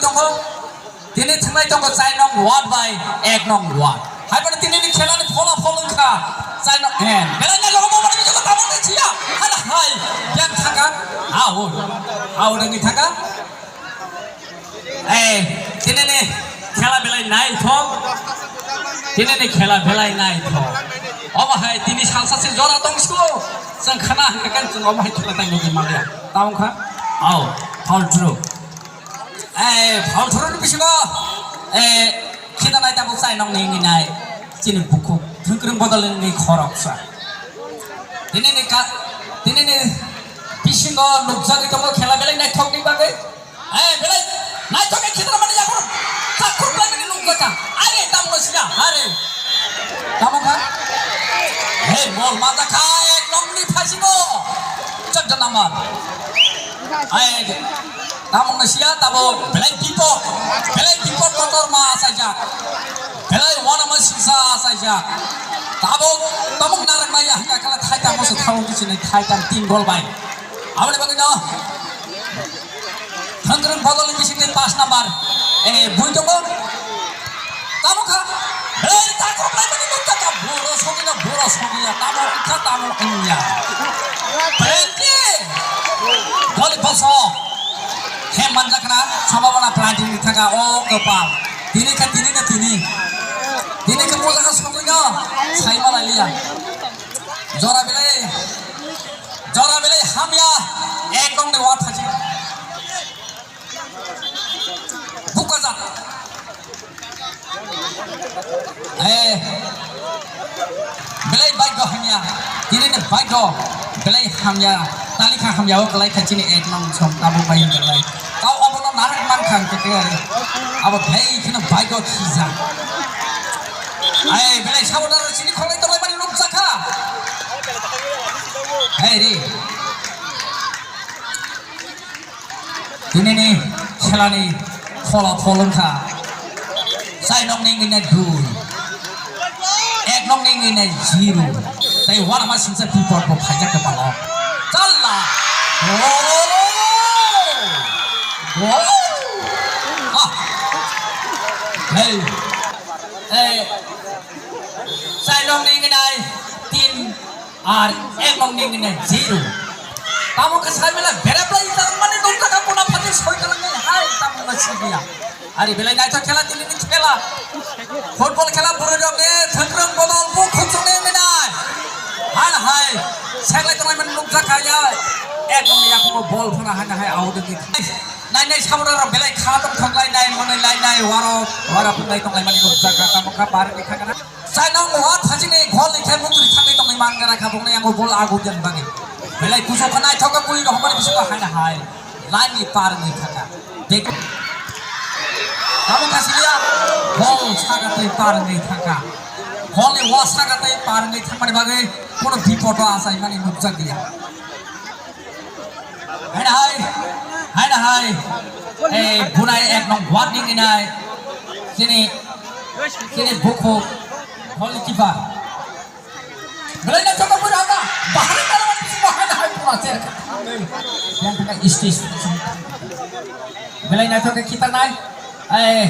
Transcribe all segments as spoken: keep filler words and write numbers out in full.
Tongo, tini thwnglai tongo chai nong ward bai ek nong ward. Hai phano tini ni khela ni phola phol wngkha chai nong, eh, belai na jogo mobile ni jogo tabok ni chiya. Hai hai, yang thaka, au, au nang ni thaka. Eh, tini ni khela belai nai thok, tini ni khela belai nai thok. Obo hai tini salsa se jora tong siko, chwng khana hwnkhe kan chwng omo hai thwkla tai nugwi manya. Tamo kha, au, phol thro. Eh, phol thoroni bisingo, eh, khita nai tabuk chai nong ni nai, chini bukhuk, thwngkwrwng bodol ni khoroksa. Tini ni ka, tini ni bisingo nukjagwi tongo khela belai naithok ni bagwi. Eh, belai naithok ni khita mani yakur, takhuk lai ni nukjaka. Are, tamo sida, are. Tamo kha? Hey, mol mata kha, ek nong ni phasibo. Chadda namar. Ai, tamo wngna siya, tamo belai bipot, belai bipot kotor ma asaijak. Belai wanama sisa asaijak. Tamo, tamo narang maya hingka kala thai tamo se tamo kisi nai thai tam tin gol bai. Aboni bagwi no. Thangkrung bodol ni bising ni pas number. Eh, bui tongo. Tamo kha. Hei, takhuk lai mani nukjaka. Buro sogina, buro sogina. Tamo wngkha, tamo wngya. Penalty. Gol boso. He manjakna. Sababona planting ni thaka. O kopal. Tini kha, tini na tini. Tini kha mojaka sogino. Sai malai liya. Jora belai. Jora belai hamya. Ek nong ni wa phaji. Bukajak. Eh. Belai bike do hamya. Tini ni bike do. Belai hamya. Tali kha hamya o kalai kha chini ek nong song tabo bai belai. Tao obono narak man kha ke ke. Abo belai kheno bike do khija. Eh, belai sabodar chini kholai tolai mani nuk jakha. Eh, ri. Tini ni khela ni phola phol wngkha. Chai nong ni ngi nai dui. Ek nong ni ngi nai zero. Tai wanama singsa bipot bo phaijak khe palo. Challa. Goal! Goal! Ah! Hey! Eh, chai nong ni ngi nai tin. Ar ek nong ni ngi nai zero. Tamo khe sai mela bere play ta mani nong ta ka kona phati soi ta nang hai tamo na sibiya. Ari belai naithok khela tini ni khela. Football khela boro rok ni thakrang bodol bu khumsung ni ngi nai. Han hai. Seklai tong mani nong ta ka ya. Ek nong ni yakungo ball phana han hai out ni. Nai nai sabra rok belai kha tong thok lai nai, monoi lai nai, waro, waro phung lai tong lai mani nong ta ka tamo kha bar ni kha kana. Chai nong wa thachini gol ni khe mukri thangwi tongwi man gara kha bokni yango bol agu yang bagi. Belai kuso kha naithok kha kuli rok mani bisingo haina hai. Line ni par wngwi thangkha. Bek. Tamo kha siliya bol sagatwi par wngwi thangkha. Gol ni wa sagatwi par wngwi thangmani bagwi kono bipodo achaimani nukjak liya. Haina hai, haina hai. Eh, bunai ek nong ward ni nginai. Sini, sini bukhuk. Goalkeeper. Belai na chokok pura ka. Bahari kana mani sini haina hai pura cher. Yang kena istis. Belai na chokok kita nai. Eh,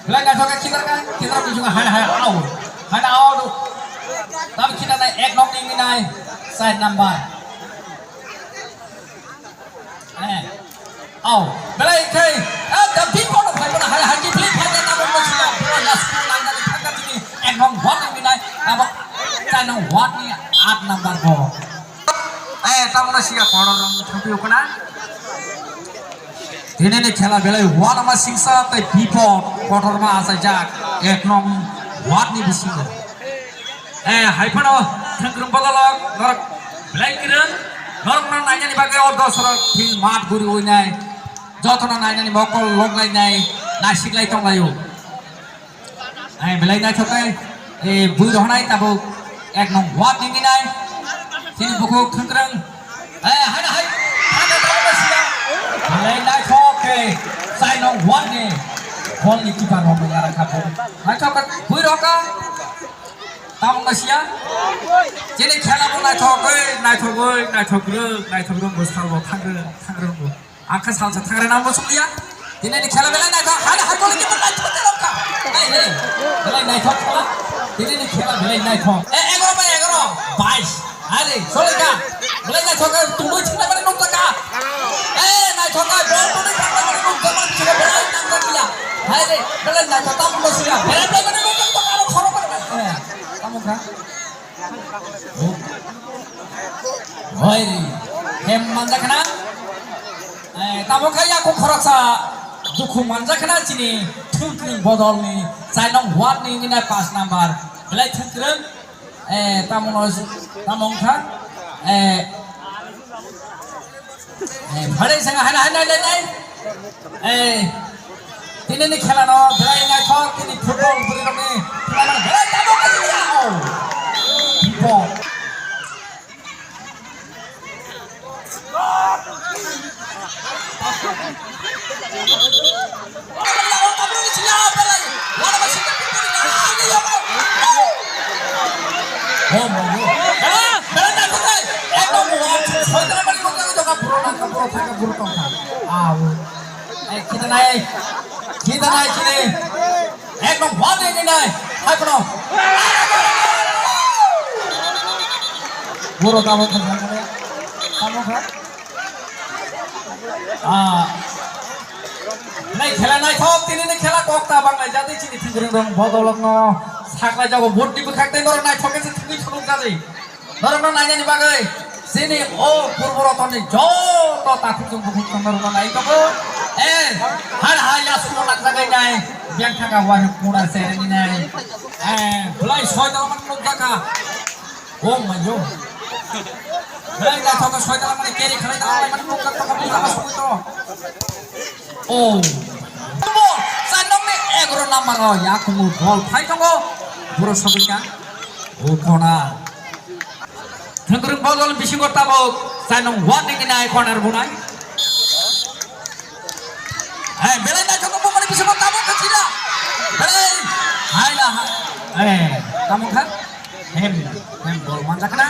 belai na chokok kita kan. Kita bijung haina hai au. Haina au. Tapi kita nai ek nong ni nginai. Side number. Eh. Au, belai khe, eh, da bipod phai bono hai, hai, kiphilwi phai da, nang bono sila, bono ya, school nang da, thang da, tini, ek nong ward ni nai, abo, chai nong ward ni aat number bo. Eh, tamno sila, kotor rong thampi ukna. Tini ni khela belai, wanama singsa, tei bipod, kotor ma achaijak, ek nong ward ni bisingo. Eh, hai phano thwngkwrwng bodolok norok belai kwrwng, norokno nainani bagwi o dosrok field mat guriwi nai, jotono nainani mokol loklainai, naisiklai tonglaio. Eh, belai naithok khe, eh, bui rohornai tabuk ek nong ward ni minai, chini bukhuk thwngkwrwng. Eh, hai, hai, hai, belai naithok khe, chai nong ward ni, bol ni keeper rok belai rakha bo. Naithok khe bui rohorkha. Tamo wngkha siya? Chini khela bo naithok oi, naithok oi, naithok rwng, naithok rwng bo sal bo thang rwng, thang rwng bo. Ang khe salsa thang rwng nang bo song liya. Tini ni khela belai naithok, hada hakol ni belai naithok kha. Ai re, belai naithok khela. Tini ni khela belai naithok. E, egaroh bai egaroh, bais. Are, solika. Belai naithok kha, tungwi thikna mani nukjakha. E, naithok kha, bol tungwi thikna mani nukjakha, belai naithok kha. Hai re, belai naithok, tamo no sika. Belai belai mani nukjakha, aro khoro mani. E, tamo kha. Hoi, hem manjakha na? Eh, tamo kha yaku khoroksa dukhu manjakha na chini thwngkwrwng bodolni chai nong ward ni wngwi nai pash number. Belai thwngkwrwng, eh, tamo no, tamo wngkha, eh, Eh, bhai, sanga, hai, hai, hai, hai, hai. Eh, tini ni khela no, belai naithok, tini football, bwrwi rok ni khela no, belai tabuk, belai tabuk. Ball. Ekdom wall, soitara bari kok jaga jaga buro nang ka buro thang ka buro tong kha. Au. Eh, kita nai, kita nai sini. Ekdom wall ni nai. Hai kono. Buro tamo kha, tamo kha. Ah. Nai khela naithok, tini ni khela kok ta bang nai jati chini thwngkwrwng rong bodolok no saklai jago vote ni bwkhak tei norok naithok khe se thwngwi thunuk jati. Norok no nainani bagwi chini o purbo rotoni joto takhuk chwng bukhuk chwng norok no nai tongo. Eh, har ha yasku no nakjagwi nai, biyang thangka wahik kuna sereni nai. Eh, belai soi dal man nukjakha. Oh my God. Belai naithok khe soi dal mani carry khlai dal mani nukjak tongkha, nukjak tongkha sugwi to. Oh. Bo, chai nong ni egaroh number o yakungo ball phai tongo. Buro sogwi kha. O corner. Thwngkwrwng bodol bisingo tabuk chai nong ward ni nai corner bunai. Eh, belai naithok bumani bisingo tabuk kha chida. Belai. Hai la. Eh, tamo kha. Hem, hem ball manjakna.